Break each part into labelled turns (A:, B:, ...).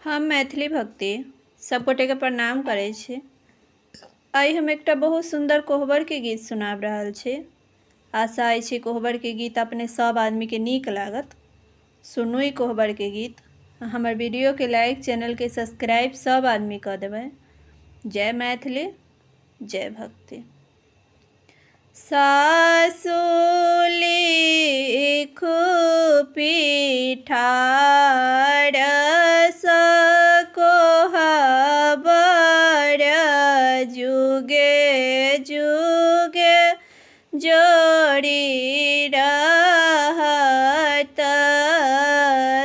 A: हम मैथिली भक्ति सब गोटेके प्रणाम करै छी। आइ हम एकटा बहुत सुन्दर कोहबरके गीत सुनाबि रहल छी। आशा अछि कोहबरके गीत अपने सब आदमीके नीक लागत। सुनू ई कोहबरके गीत। हमर वीडियोके लाइक, चैनलके सब्सक्राइब सब आदमी कऽ देबै। जय मैथिली, जय भक्ति। सासु लिखू पिठार कोहबर जुगे जुगे जोड़ी रहत।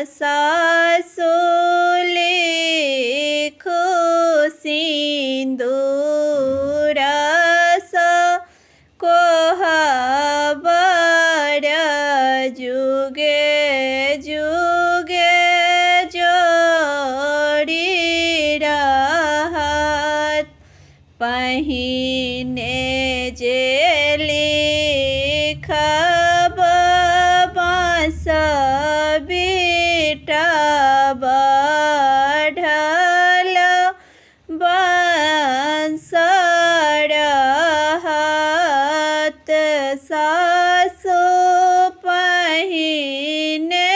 A: सासु लिखू सिन्दूर कोहबर जुगे जुगे जोड़ी रहत। पहिने जे लिखब बाँस बीटा बढ़ल बंस रहत। सासु पहिने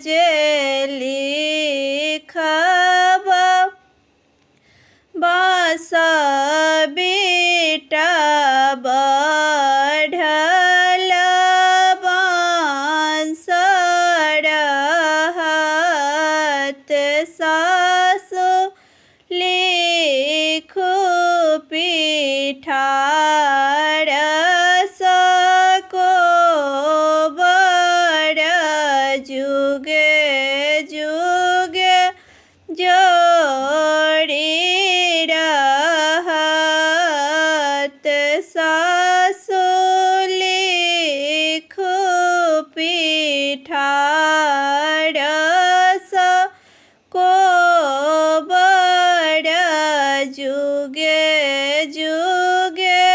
A: जे लिखब बाँस बीटा बढ़ल बंस रहत। सासु लिखू पिठार कोबर जुगे जुगे जोड़ी रहत। सासु लिखू पिठार कोबर जुगे जुगे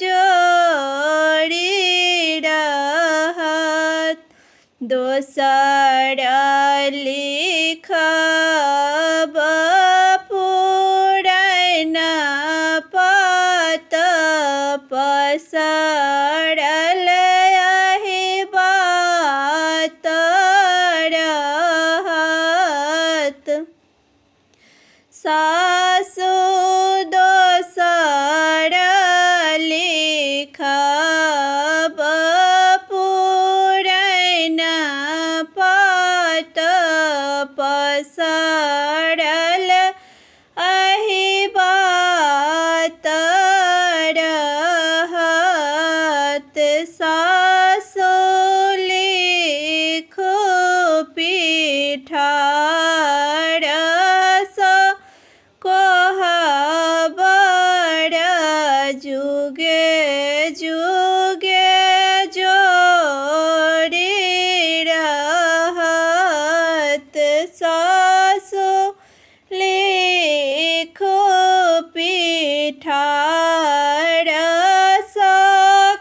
A: जोड़ी रहत। दोसर लिखब पुरैन पात पसरल एहि बात रहत। सासु दोसर लिखब पुरैन पात पसरल एहि बात रहत। सासु लिखू पिठार कोहबर जुगे जुगे जोड़ी रहत। सासु लिखू पिठार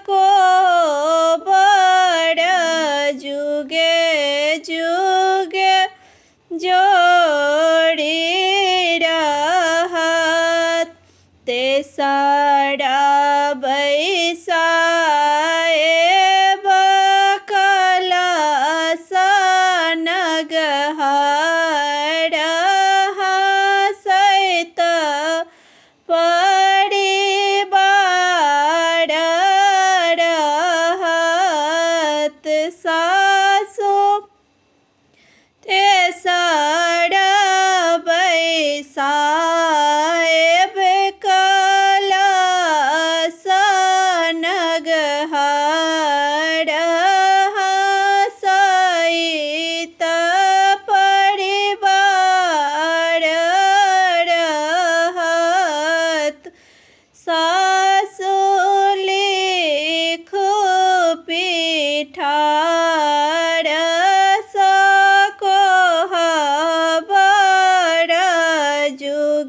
A: कोबर जुगे जुगे जोड़ी रहत। तेसर बैसाएब कलश नगहर हँसैत परिवार रहत। सासु तेसर बैसाएब कलश नगहर हँसैत परिवार रहत। सासु लिखू पिठार कोहबर जुगे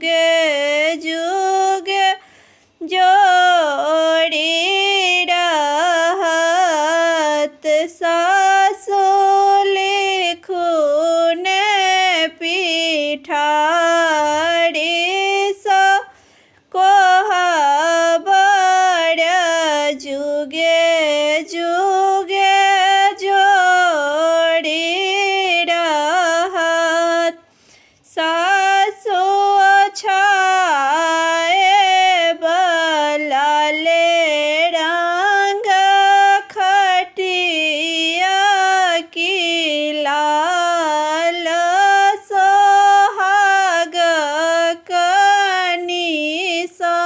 A: पिठारी स कोहबर जुगे जुगे जोड़ी रहत। सासु छाए बलाले रंग खटिया की लाल सोहाग निशान।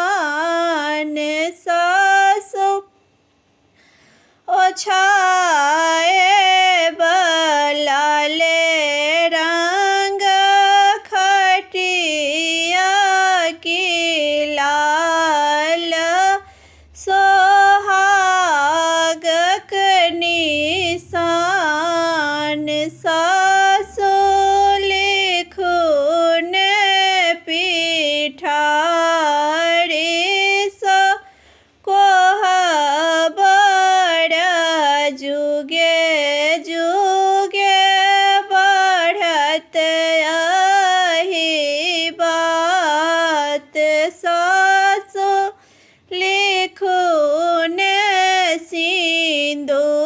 A: सासु ओछाए बलाले रंग खटिया की लाल सोहागक निशान। सासु लिखुन पिठारी स कोहबर जुगे जुगे बढ़त अहि बात। सासु लिखुन सिन्दूर